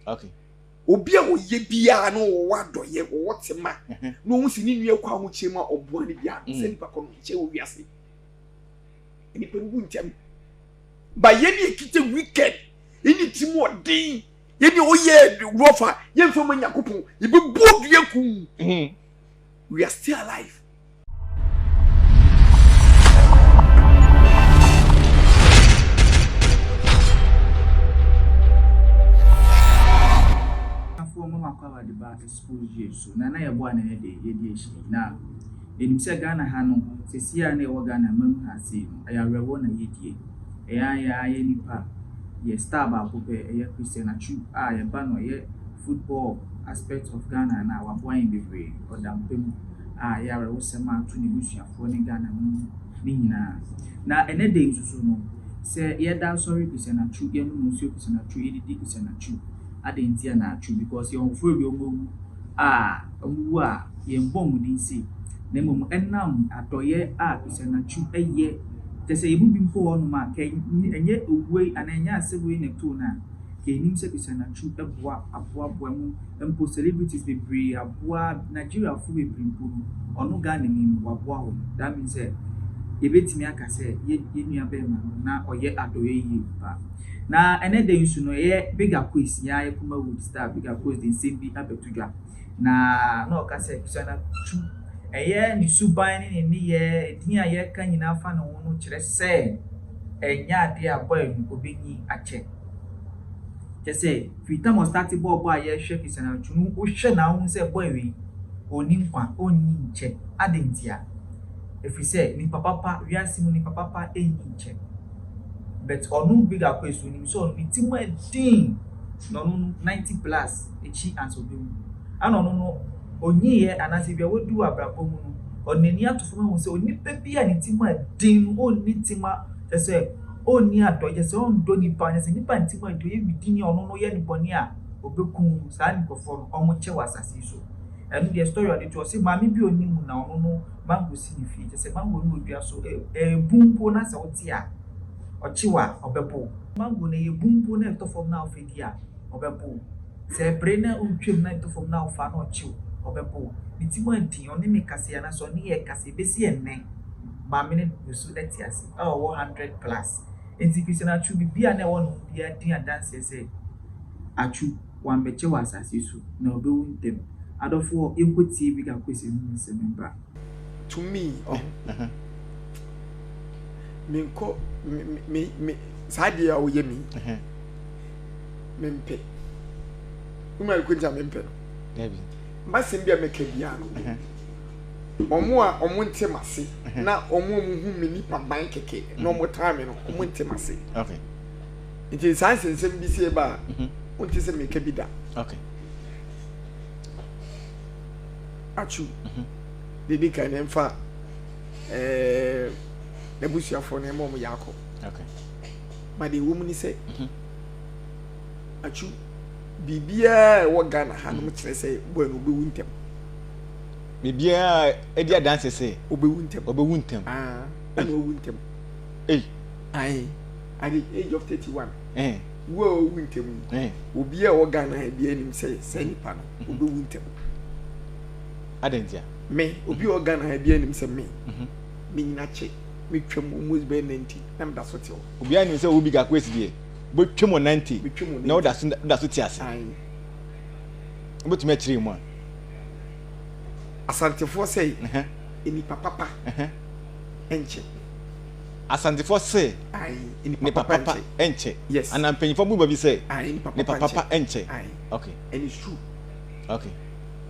Okay. Obi a ɔyɛ biara na ɔwɔ adɔyɛ, ɔwɔ tema, na ɔhu sɛ ne nua kɔ ahokyere mu a ɔboa no biara no, sɛ nipa kɔ no nkyɛ wɔ wiase. Nipa no wu ntɛm. Ba yɛn ne ekita wicked, yɛn ne ti mu ɔden, yɛn ne ɔyɛ rɔfa, yɛn fɛ ma Nyankopɔn, yɛbɛbu odua kum. We are still alive. Afoɔ mma makɔ aba de ba expose yɛ so na na yɛboa na ɛnɛ de yɛdi ahyia yi na yɛnim sɛ Ghana ha no seesei a na yɛwɔ Ghana mam ha sei no ɛyɛ awerɛhoɔ na yɛdie ɛyɛ a yɛ a yɛ nipa yɛ star baako pɛ ɛyɛ Christian Atsu a yɛba no ɛyɛ football aspect of Ghana no a waboa yɛn bebree. Ɔda mpa mu a ɛyɛ awerɛhosɛm a ato n'abusuafoɔ ne Ghana mu no nyinaa. Na ɛnɛ da yi nso so no, sɛ yɛda asɔre Kusanatru, yɛnom nsuo Kusanatru, yɛdidi Kusanatru, adɛn ntia na atru? Because yɛwɔ nkurɔfoɔ bi a wɔawu a wɔwu a yɛnbɔ wɔn din sei. Na mmom ɛnam adɔeɛ a Kusanatru yɛ, kyerɛ sɛ yɛn mu bi mpo wɔ hɔnom a, kɛ ɛnyɛ owuo yi anaa ɛnyɛ asɛm wei na ɛtoo no a, Yɛnim sɛ Christian Atsu boa aboaboa mu mpo celebrities bebree aboa Nigeriafo bebree mpo no ɔno Ghanani no waboa wɔn that means sɛ yɛbɛtumi aka sɛ yɛ yɛn nua bɛɛma no na ɔyɛ adɔeɛ yie paa. Na ɛnɛ da yi nso no ɛyɛ Big Akwes yɛn ara yɛ Kumawood star Big Akwes de nsɛm bi abɛto dwa na na ɔka sɛ Christian Atsu ɛyɛ ne suban ne ne nneyɛɛ edin a yɛka nyinaa fa ne ho no kyerɛ sɛ ɛnyɛ adeɛ a boy no ɔbɛnyin akyɛ. Kyerɛ sɛ firi tam a ɔstarte bɔɔ bɔ a yɛhwɛ Christian Atsu no wohwɛ na wohu sɛ boy wei ɔnni nkwa, ɔnni nkyɛ. Adɛn ntia? Ɛfiri sɛ nipa papa, wiase mu nipa papa nni nkyɛ. But ɔno Big Akwes onim sɛ ɔno ne ti mu ɛden na ɔno no 90 plus akyi ansa ɔbɛwu. Ɛna ɔno no ɔnyiiɛ anaasɛ bia wadu wɔ abrabɔ mu no ɔde n'ani ato fam ahu sɛ onipa bi a ne ti mu ɛden no ɔnni tema kyerɛ sɛ ɔnni adɔyɛ, sɛ ɔndɔ nipa, kyerɛ sɛ nipa nte mu a nti ɔyɛ bidini a ɔno no yɛ ne bɔne a ɔbɛku no, saa nkurɔfoɔ no ɔmo kyɛ wɔ asase yi so. Ɛno deɛ story a ɔde to hɔ, ɔse maame bi a ɔnim mu na ɔno no mango si ne fie, kyerɛ sɛ mango no wɔ dua so, ɛɛbu mpo na sɛ wote a ɔkye wo a ɔbɛbo wo. Mango no ɛyɛ bu mpo na ɛtɔ fam na wofa di a ɔbɛbo wo. Sɛ ɛbere na wotwam na ɛtɔ fam na wofa na ɔkye wo, ɔbɛbo wo. Ne ti mu ɛden, ɔne me kasa yi anaasɛ ɔne yɛ kasa yi bɛsi ɛnnɛ. Maame no gu so te ase a ɔwɔ hundred plus. Enti Christian Atsu, biribi a na ɛwɔ ne ho biara di adanseɛ sɛ Atsu, wammɛkyɛ wɔ asase yi so, na ɔbɛwu ntɛm. Adɔfoɔ, yɛnkɔtie Big Akwesi anom nsɛm mbra. To me ɔho menkɔ me me me saa adeɛ a woyɛ me mempɛ woma ɛkɔ nti a mempɛ no masɛm bi a mɛka biara no Wɔn a wɔnte m'ase na wɔn a wɔhu me nipa ban kɛkɛ na wɔtaa me no, wɔnte m'ase. Okay. Nti saa nsɛnsɛm bi sie ba a, mhm. wonte sɛ meka bi da. Okay. Atsu, mhm. deɛ di kan mfa ɛɛ n'abusuafoɔ no ɛma wɔn yɛ akɔ. Okay. Ma deɛ ɛwɔ mu ni sɛ, mhm. Atsu, biribiara a ɛwɔ Ghana ha nom kyerɛ sɛ bɔɔ no ɔbɛwu ntɛm. Biribiara di adanse sɛ. Obewu ntɛm. Obewu ntɛm. Ah, ɛna owu ntɛm. Ei. Ayi, at the age of 31. Eh. Wu a owu ntɛm yi. Eh. Obi a ɔwɔ Ghana ha bi anim sɛ sɛ nipa no mhm. obewu ntɛm. Adɛn ntia? Me, obi a ɔwɔ Ghana ha bi anim sɛ me. Mhm. Me nyina kye. Me twam almost bɛyɛ 90 na meda so te hɔ. Obi anim sɛ obi ga kwesi deɛ. Bɛtwam wɔ 90. Metwam wɔ 90. Na woda so woda so te ase. Ayi. Wobɛtumi akyerɛ mu a. Asantefoɔ sɛ nnipa papa nkyɛ. Asantefoɔ se nnipa papa nkyɛ. Yes. Anaa mpanyinfoɔ bu baabi sɛ nnipa papa nkyɛ. Okay. And it's true. Okay.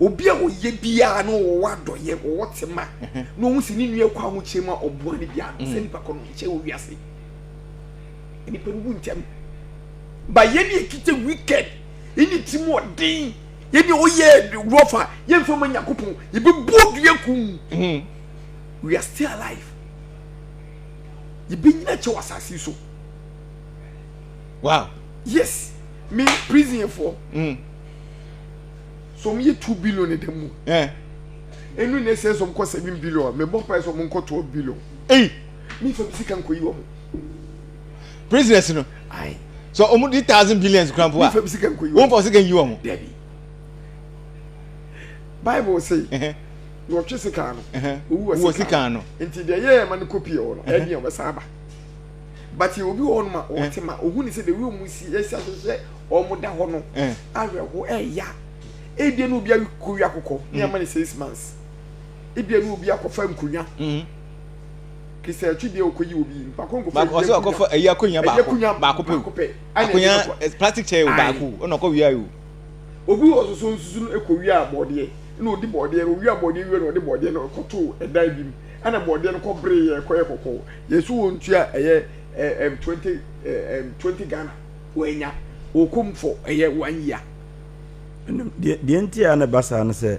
Obi a ɔyɛ biara no ɔwɔ adɔyɛ, ɔwɔ tema, na ɔhu sɛ ne nua kɔ ahokyere mu a ɔboa no biara no, sɛ nipa kɔ no nkyɛ wɔ wiase. Nipa no wu ntɛm. Ba yɛn ne ekita wicked, yɛn ne ti mu ɔden. Yɛn deɛ ɔyɛ rough a yɛnfa ma Nyankopɔn yɛbɛbu dua kum. Mm. We are still alive. Yɛbɛnyina kyɛ wɔ asase so. Wow. Yes. Me prison for. Mm. So me 2 billion in the mu. Eh. Enu ne sɛ sɛ ɔmkɔ 7 billion mebɔ mpae sɛ ɔmo 12 billion. Ei. Me fa bi sika nkɔ yi wɔn. Prisoners no. Aye. So ɔmo di 1000 billions kura mpo a. Nfa sika nkoyi wɔn. Wɔn sika nyi wɔn. Dabi. Bible say. Na ɔtwe sika no. Owu wɔ sika no. Nti deɛ yɛ ɛma no kopie wɔ no ɛni ɔbɛsa aba. But obi wɔ hɔ no ma ɔte ma ohun ne sɛ de wi ɔmo si esi ahyehyɛ ɔmo da hɔ no awerɛho ɛya. Ebia na obi akɔ wi akokɔ ne ama ne 6 months. Ebia na obi akɔfa nkonnwa. Kisa atwi deɛ ɔkɔyi obi nipa ko nkɔfa ɔsɛ ɔkɔfa ɛyi akonnwa baako baako pɛ akonnwa plastic chair baako ɛna ɔkɔ wia yi o. Obi wɔ soso nsusu no ɛkɔ wia bɔɔdeɛ ɛna ɔdi bɔɔdeɛ no owia bɔɔdeɛ wie na ɔde bɔɔdeɛ no kɔto ɛdan bi mu ɛna bɔɔdeɛ no kɔ bere yɛ kɔyɛ kɔkɔɔ yɛsu wɔn ntua ɛyɛ ɛɛ 20 ɛɛ 20 Ghana wɔanya wɔkɔm for ɛyɛ one year. Deɛ nti a na ɛba saa no sɛ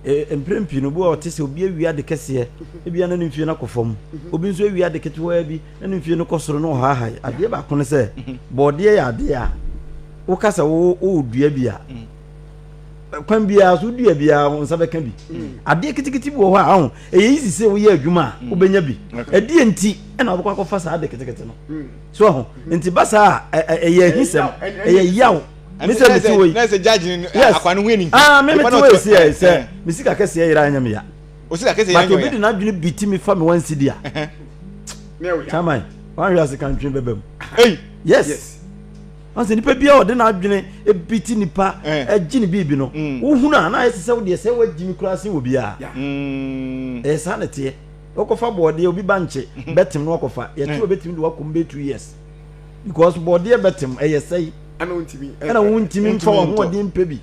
mprɛn pii no obi wɔ ɔte sɛ obi awia ade kɛseɛ ebia na ne mfie no akɔ fam, obi nso awia ade ketewaa bi na ne mfie no kɔ soro na ɔhaahae. Adeɛ baako no sɛ bɔɔdeɛ yɛ adeɛ a woka sɛ wowɔ dua bi a kwan biara so wodua biara wo nsa bɛka bi. Adeɛ ketekete bi wɔ hɔ a aho ɛyɛ easy sɛ woyɛ adwuma a wobɛnya bi. Ɛdeɛ nti ɛna wobɛkɔ akɔfa saa ade ketekete no so ho nti ba saa a ɛyɛ ahisɛm, ɛyɛ yaw. Me sɛ mete wɔ yi, yes, ah, me mete wɔ yi sɛ sɛ me sika kɛseɛ yera anyɛ me ya, but obi de n'adwene bi ti mi fa me 1 cedi a, chairman, wanhwɛ ase ka ntwe bɛbɛ mu. Yes, wɔn sɛ nipa bi a ɔde n'adwene ebi ti nipa ɛgye ne biribi no, wohunu a na ayɛ sɛ wodeɛ sɛ wagyi mi koraa sen wɔ biara. Ɛyɛ saa na ɛteɛ. Wɔkɔfa bɔɔdeɛ obi ba nkye bɛtem no wakɔfa yɛte obɛtumi de wakɔm bɛ 2 years because bɔɔdeɛ bɛtem ɛyɛ sɛi ɛna wontumi mfa wɔn ahoɔden mpɛ bi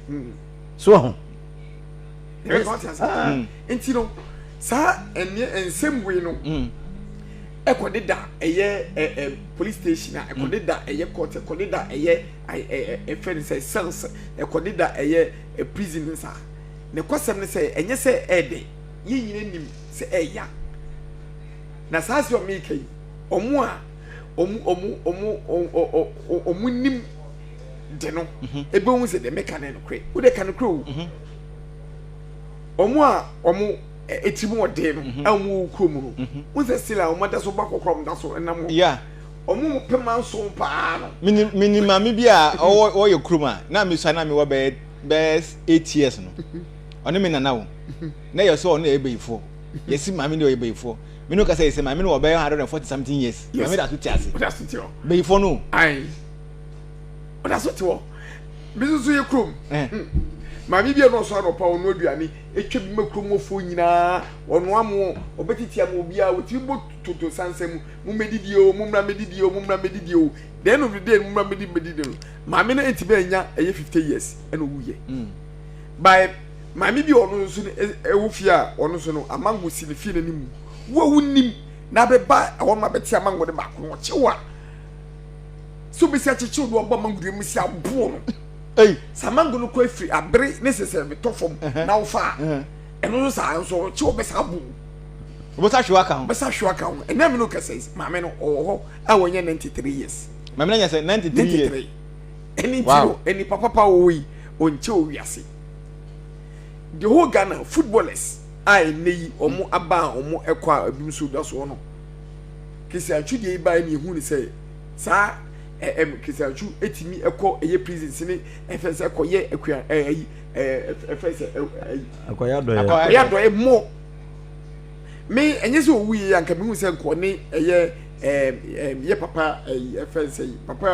so ho. Nti no saa ɛneɛ nsɛm wei no ɛkɔde da ɛyɛ ɛ police station a ɛkɔde da ɛyɛ court, ɛkɔde da ɛyɛ ɛ ɛfɛ no sɛ cells, ɛkɔde da ɛyɛ prison nsa ne kɔsɛm ne sɛ ɛnyɛ sɛ ɛɛdɛ yɛn nyina nim sɛ ɛɛya na saa asɛm a meka yi, ɔmo a ɔmo nim de no ebehu sɛ deɛ meka no yɛ nokorɛ. Wode ka nokorɛ o. Ɔmo a ɔmo eti mu ɔden no a ɔmo wɔ kurom no n sɛ still a ɔmo ada so ba kɔkɔrɔ, ɔmo da so ɛnam hɔ, ɔmo pɛ manso paa no. Mini maame bi a ɔwɔ ɔyɛ kurom a na mesua na mewɔ bɛyɛ 8 years no, ɔne me nana wo na yɛ sɛ ɔno yɛ bɛyifoɔ. Yɛsi maame de ɔyɛ bɛyifoɔ. Me no kasa yɛ sɛ maame no wɔ bɛyɛ 140 something years, maame da so te ase. Ɔda so te hɔ. Bɛyifoɔ no. Ayi, ɔda so te hɔ. Bi nso so yɛ kurom maame bi a na ɔsɔ anɔpa ɔno aduane etwa bi ma kurom ɔfoɔ nyinaa, ɔno amo ɔbɛtete ama obiara, otumi bɔ toto sansa mu, mo mmɛdidi o, mo mmra mmɛdidi o, mo mmra mmɛdidi o. The end of the day, mo mmra mmɛdidi mmɛdidi no, maame no ntumi anya ɛyɛ 50 years ɛna owu yɛ. By maame bi a ɔno nso no ɛwɔ fie a ɔno nso no amango si ne fie n'anim, wo a wonim na abɛba ɛhɔ no abɛte amango no baako no ɔkyew a sɛ obɛsi akyekyew no ɔbɔ amango dua mu si aboɔ no sɛ amango no kɔ afiri abere ne sɛ sɛ metɔ fam na wofa a ɛno nso saa nso ɔkyew ɔbɛsa abo. Ɔbɛsa hwew aka ho. Ɔbɛsa hwew aka ho. Ɛnna mi no kɛsɛ maame no ɔwɔ hɔ a wɔnyɛ 93 years. Maame no anya sɛ 93 years. 93. Ɛne nti no nipa papa wɔ yi ɔnkyɛ wɔ wiase. The whole Ghana footballers a ɛnɛ yi wɔn aba a wɔn ɛkɔ a ebi nso da soɔ no, Christian Atsu deɛ yi ba yi na ehu ne sɛ saa ɛm Christian Atsu etimi ɛkɔ ɛyɛ prisons ne ɛfɛ sɛ ɛkɔyɛ akua ɛyi ɛfɛ sɛ ɛyi akɔyɛ adɔyɛ. Akɔyɛ adɔyɛ mɔ me ɛnyɛ sɛ owu yi anka mehu sɛ nkɔ ne ɛyɛ ɛɛm ɛɛm yɛ papa ɛyi ɛfɛ sɛ yi papa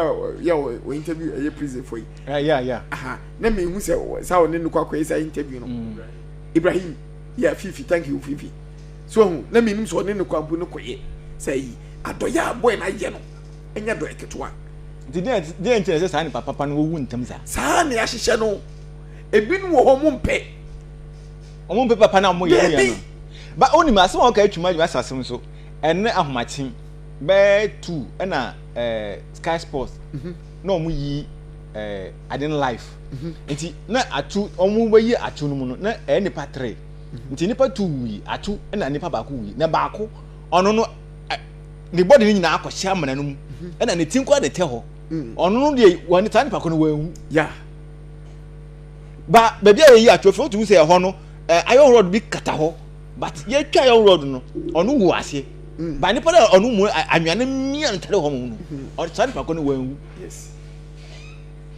yɛ o interview ɛyɛ prison fo yi. Yeah. Aha, na mehu sɛ saa ɔne no kɔ akɔyɛ saa interview no. Ibrahim yɛ Fifi, thank you Fifi. So ɔhu na menim sɛ ɔne no kɔ ampo no kɔyɛ sɛ yi adɔyɛ a boy na ayɛ no ɛnyɛ dɔyɛ ketewa. Nti deɛ nti na sɛ saa nipa papa no wɔwu ntɛm saa? Saa na yɛahyehyɛ no, ebinom wɔ hɔ mo mpɛ. Ɔmo mpɛ papa na ɔmo yɛ no. Ba onim asɛm a ɔka atwuma adwuma asɛ asɛm so ɛne ahomakye bɛɛ 2 ɛna Sky Sports na ɔmo yi ade no live nti na Atsu ɔmo bɛyi Atsu no mu no na ɛyɛ nipa 3 nti nipa 2 wuyi Atsu ɛna nipa baako wuyi na baako ɔno no ne body no nyinaa akɔhyɛ amena no mu ɛna ne ti nko de tɛ hɔ. Ɔno no deɛ wɔn saa nipa ko no wɔnwu ba baabi a yɛyi Atsu afei wotumi sɛ ɛhɔ no iron rod bi kata hɔ, but yɛtwa iron rod no ɔno wu aseɛ ba nipa no ɔno mu anwea no mia no tare hɔ mu no, saa nipa ko no wɔnwu. Yes.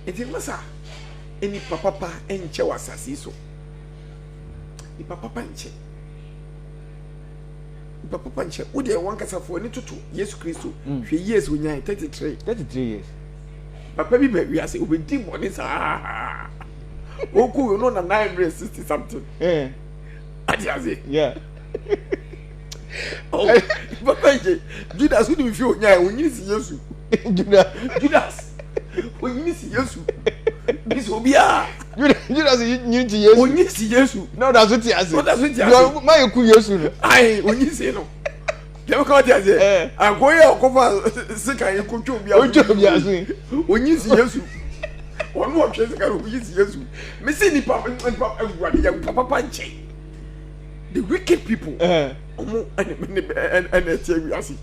Nti masa nipa papa nkyɛ wɔ asase yi so. Nipa papa nkyɛ. Nipa papa nkyɛ. Wo deɛ wankasa fo ani toto Yesu Kristo. Mm. Hwɛ years onyae 33. 33 years. Papa bi ba wiase obedi bɔne saa. Oku no na 960 something. Eh. Ate ase. Yeah. Oh, papa nkyɛ Judas wo nim fi onyae onyini si Yesu. Judas. Judas. Onyini si Yesu. Bi sɛ obiara. Judas nyini ti Yesu. Onyini si Yesu. Na ɔda so te ase. Ɔda so te ase. Ma yɛ ku Yesu no. Ayi onyini si no. Deɛ bɛka ɔte aseɛ. Eh. Akoyi a ɔkɔfa sekan yi kotwa obi aso. Otwa obi aso yi. Onyini si Yesu. Ɔno ɔtwe sekan no onyini si Yesu. Mesi nipa nipa awurade yɛ nipa papa nkyɛn. The wicked people. Eh. Ɔmo ɛna ɛna ɛna ɛte wiase.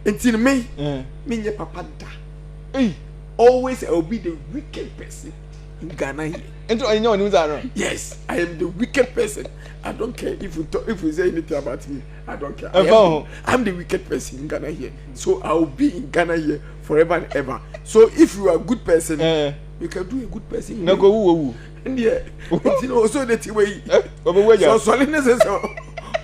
Nti me eh. me nyɛ papa da. Always I will be the wicked person in Ghana here. Nti ɔnyɛ ɔnim saa no. Yes, I am the wicked person. I don't care if you talk, if you say anything about me. I don't care. I am, I'm the wicked person in Ghana here. So I will be in Ghana here forever and ever. So if you are a good person, eh. you can do a good person. Na ko wu wu. Ndiɛ, nti na ɔsɔ de ti wei. Ɔbɛwu agya. Sɔsɔle ne sɛ sɛ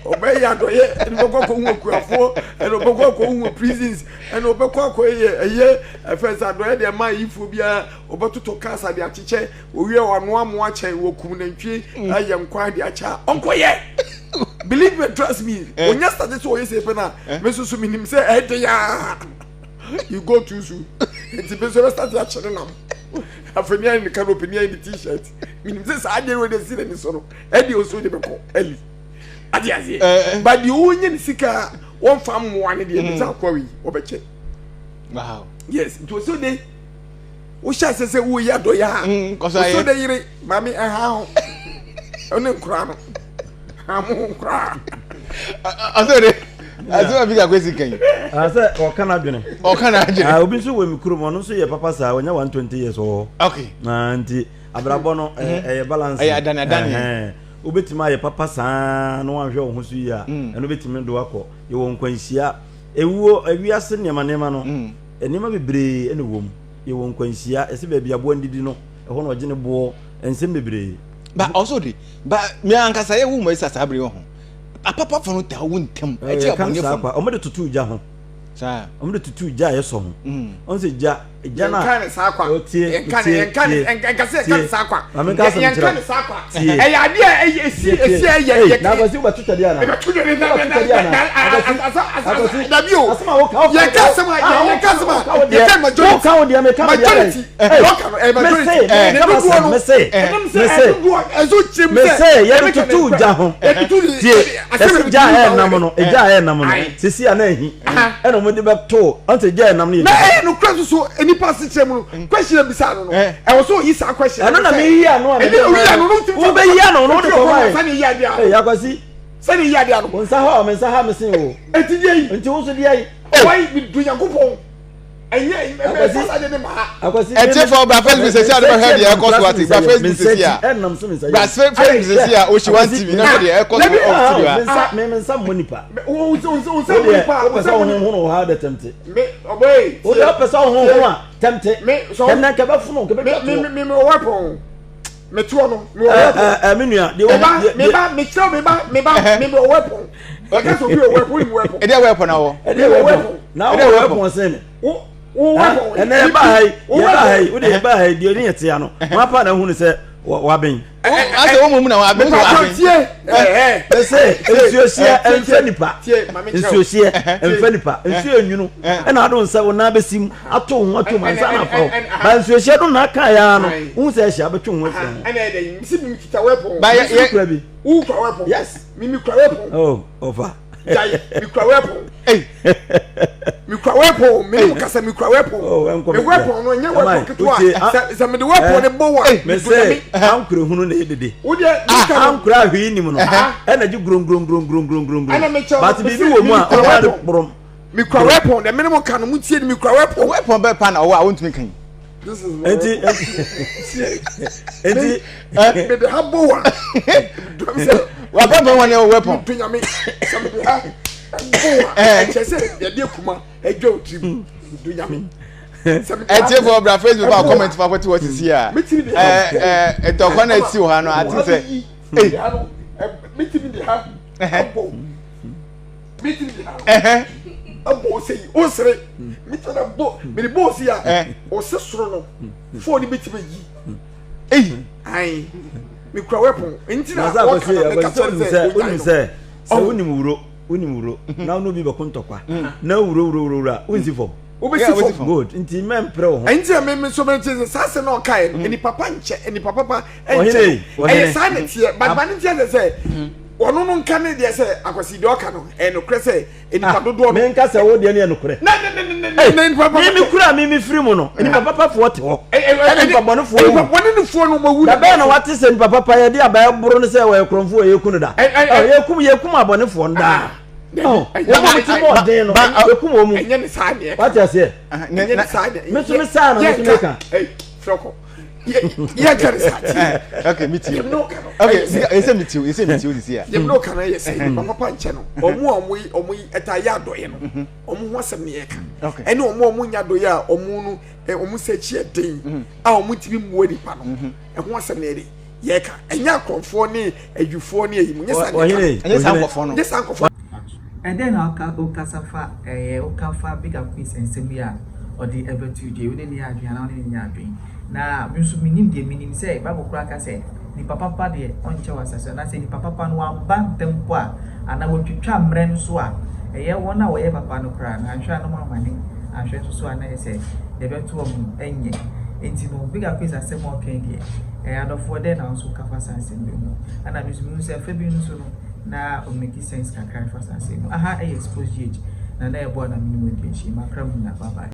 ɔbɛyɛ adɔyɛ ɛna ɔbɛkɔ akɔhu akuafoɔ ɛna ɔbɛkɔ akɔhu prisons ɛna ɔbɛkɔ akɔyɛ ɛyɛ ɛfɛ sɛ adɔyɛ deɛ ɛma ayifoɔ biara ɔbɛtotɔ cars ade akyekyɛ owie ɔnoa mo akyɛn wɔkum nantwie mm. ayɛ nkwan de akyɛ a ɔnkɔyɛ believe me trust me eh. onya start sɛ ɔyɛ sɛ pɛ no a eh. me nso so menim sɛ ɛde yaa you go too soon nti me nso bɛ start akyere nam afei ne ayɛ ne canopy ne ayɛ ne t-shirt menim sɛ saa adeɛ wei de si n'ani so no ɛde ɔso de bɛkɔ ɛli ade aseɛ eh, eh. but deɛ ɔnyɛ ne sika a wɔmfa mmoa no deɛ ne sɛ akoa wei wɔbɛkyɛ wow yes nti ɔsɛ de wohyɛ ase sɛ woyɛ adɔyɛ a mm, ɔsɛ de yere maame ɛha ho ɔne nkora no ha mo nkora ɔsɛ de asɛm a bi kakɔ esi kan yi. sɛ ɔka n'adwene. ɔka n'adwene. obi nso wɔ mi kurom ɔno nso yɛ papa saa ɔnya 120 years wɔ hɔ. okay. nti abrabɔ no mhm. ɛyɛ balance. Ɛyɛ adane adane. Wobɛtumi ayɛ papa saa na wanhwɛ wo ho so yie a, mm. ɛno bɛtumi de wakɔ. Yɛwɔ nkwanhyia, ewuo, ewiase nneɛma nneɛma no, mm. nneɛma bebree ɛna wɔ mu. Yɛwɔ nkwanhyia, ɛsɛ baabi aboa ndidi no, ɛhɔ na ɔgye ne boɔ, nsɛm bebree. Ba ɔso de, ba mi ankasa yɛ wo mu ɛsa saa bere ho. Apapafo no taa wu ntɛm. Ɛkyɛ abɔnefo no. Wɔn de tutu gya ho. Saa. Wɔn de tutu gya a yɛsɔ ho. Wɔn sɛ gya gya na. Yɛnka ne saa kwa. O tie Yɛnka ne tie yɛnka ne tie. nka sɛ yɛnka ne saa kwa. Maame nka asɛm Yɛnka kyerɛ ne saa kwa. Tie. Ɛyɛ adeɛ a ɛyɛ esi esi ɛyɛ Ei, yɛ. na akwasi wobɛto twɛdeɛ ana? Ɛbɛto twɛdeɛ na Wobɛto na twɛdeɛ ana? na Akwasi, asa asa Akwasi, dabi o. asɛm a woka woka Yɛnka asɛm a yɛnka asɛm a yɛka majority. Woka wo deɛ meka me deɛ Majority. Ɛyɛ ɔka no ɛyɛ majority. Mese, Ne meka dodoɔ masɛm, no. mese, Ɛnam sɛ mese, ɛdodoɔ ɛso kyerɛ mu sɛ. mese yɛde tutu gya ho. Tie, ɛsɛ gya a ɛnam no, gya a ɛnam no, sisi a na ahi, ɛna wɔn de bɛto, ɔnte gya a ɛnam no yɛ Na ɛyɛ nokorɛ nso so nipa asekyerɛ mu no question a bisa no no ɛwɔ sɛ oyi saa question ɛno na meyi ano a mede ma no wobɛyi ano no wode kɔma yɛ sɛne yi adeɛ ano akwasi sɛne yi adeɛ ano wo nsa hɔ a me nsa ha me sen o ɛnti deɛ yi nti wo nso deɛ yi ɔyi medu Nyankopɔn ɛnyɛ ɛfɛ sa de ne ma akwasi ɛtiefo bra facebook sɛsi a de bɛhwɛ deɛ ɛkɔ so ate bra facebook sɛsi a bra facebook sɛsi a Oshi1 TV na hwɛ deɛ ɛkɔ so wɔ studio ha. Me nsa me nsa mmɔ nipa. Wo nsa nsa mmɔ nipa. Wopɛ sɛ wohohoro wɔ ha de tɛmte. Me ɔbɛyi. Wo deɛ wopɛ sɛ wohohoro a tɛmte. Ɛnna nkɛ bɛfono nkɛ bɛtwa toɔ. Me me me wɔ weapon. Me toɔ no me wɔ weapon. Ɛ me nua deɛ wɔ. Me ba me kyerɛw me ba me ba me wɔ weapon. Ɛka sɛ obi wɔ weapon wo weapon. Ɛdeɛ weapon na wɔ. Ɛdeɛ weapon na wɔ weapon sɛn mi. Ɛnɛ yɛ ba ha yi yɛ ba ha yi wo de yɛ ba ha yi deɛ ne yɛ tea no wɔn apa na ehunu sɛ waben. Asɛ wɔn mu na waben sɛ waben. Mese nsuohyeɛ ɛnfɛ nipa nsuohyeɛ ɛnfɛ nipa nsuo enwunu ɛna ado nsa wo nan bɛsi mu ato ho ato mu ansa na afa wo ba nsuohyeɛ do na aka ya no wohu sɛ ɛhyɛ abɛtwe ho afiri ho. Ɛna ɛdɛ yi mesi mi kita weapon. Ba yɛ yɛ kura bi. Wo kura weapon. Yes. Mi mi kura weapon. Oh ɔfa. Jai mi kura weapon. Mi kura weapon mi ni mo kasa mi kura weapon. Oh Mi weapon no nyɛ weapon ketewa sɛ sɛ mi de weapon ne bɔ wa. Mese ankura hunu na edede. Wo deɛ mi ka no. Ankura ahwii nim no ɛna gye grongrongrongrongrongron. Ɛna mi kyɛw But biribi wɔ mu a ɔba de kporom. Mi kura weapon dɛ mi ni mo ka no mo tie ni mi kura weapon. Weapon bɛɛ pa na ɔwɔ a wontumi kan. This is my Enti enti mi de ha bɔ wa. Dɔm sɛ. Wapɛpɛ wɔn yɛ weapon. Mi nyame sɛ mi de ha bɔ wa. Ɛkyɛ sɛ yɛde kuma ɛdwa o tirim. Do nyame. Ɛtiefo bra Facebook a comment fa kɔte hɔ sisi a. Ɛɛ ɛɛ ntɔkwa na esi wɔ ha no ate sɛ. Metumi de ha abɔ. Metumi de ha abɔ ose yi osere. Metumi de bɔ mede bɔ ose a ose soro no phone betumi yi. Eyi. Ayi. Mekura weapon. Nti na ɔka na meka kyerɛ sɛ onim sɛ sɛ wonim wuro wonim wuro na wo ne obi bɛko ntɔkwa na wuro wuro wuro wuro a wonsi fam. Wobɛsi fam. Good. Nti mɛmpere wo ho. Nti na me nso mete sɛ saa asɛm na ɔkaeɛ no nipa pa nkyɛ nipa papa nkyɛ ɛyɛ saa na teɛ but ma ne nti asɛ sɛ ɔno no nka ne deɛ sɛ akwasi deɛ ɔka no ɛyɛ nokorɛ sɛ nipa ah, dodoɔ no. Menka sɛ wo deɛ no yɛ nokorɛ. Na ne ne ne ne ne nipa papa. Me me kura me me firi mu no nipa papa foɔ te hɔ. Ɛna nipa bɔne foɔ wu. Nipa bɔne ne foɔ no ma wu. Da bɛn na wate sɛ nipa papa yɛde abaa boro no sɛ wɔyɛ korɔmfoɔ yɛku no da. Yɛkum yɛkum abɔnefoɔ no daa. Wɔn a wɔn ti bɔ ɔden no yɛkum wɔn mu. Ɛnyɛ ne saa deɛ. Wate aseɛ. Ɛnyɛ ne saa deɛ. Me so me saa na me so me ka. Frɔkɔ. Yɛ kyɛ ne saa ti. Ok mi ti o. Ok ɛsɛ mi ti o ɛsɛ mi ti o sisi a. Yɛm n'o kan yɛ sɛ nipa papa nkyɛn no ɔmo a ɔmo yi ɔmo yi ɛta yɛ adɔyɛ no ɔmo ho asɛm ne yɛ ka ɛne ɔmo a ɔmo nya adɔyɛ a ɔmo no ɔmo sɛ akyi ɛden a ɔmo ntumi mmoa nipa no ɛho asɛm ne yɛ de yɛ ka ɛnyɛ akorɔmfoɔ ne adwifoɔ ne ayi mu nyɛ saa ne ka ɛnyɛ saa nkɔfoɔ no nyɛ saa nkɔfoɔ. Ɛdɛn na woka wokasa fa ɛyɛ woka fa Big Aquis nsɛm yi a ɔde ɛbɛto dwa yi wo ne no yɛ adwene anaa wo ne no nyɛ adwene? Na me nso menim deɛ menim sɛ Bible koraa ka sɛ nipa papa deɛ ɔnkyɛ wɔ asase so anaasɛ nipa papa no wamba ntɛm mpo a anaa watwitwa mmerɛ no so a ɛyɛ wɔn a wɔyɛ papa no koraa no anhwɛ a na wɔamane anhwɛ nso so a na ɛyɛ sɛ deɛ ɛbɛto wɔn no ɛnyɛ. Enti no Big Aquis asɛm a ɔka yi deɛ ɛyɛ adɔfoɔ dɛn na wo nso woka fa saa asɛm yi ho? Ɛna me nso mehu sɛ fa bi nso no na o make sense kakra ɛfa saa asɛm yi ho. Aha ɛyɛ Expose GH na na ɛboa na me ne mo adi ahyia. Makra mu nyinaa bye bye.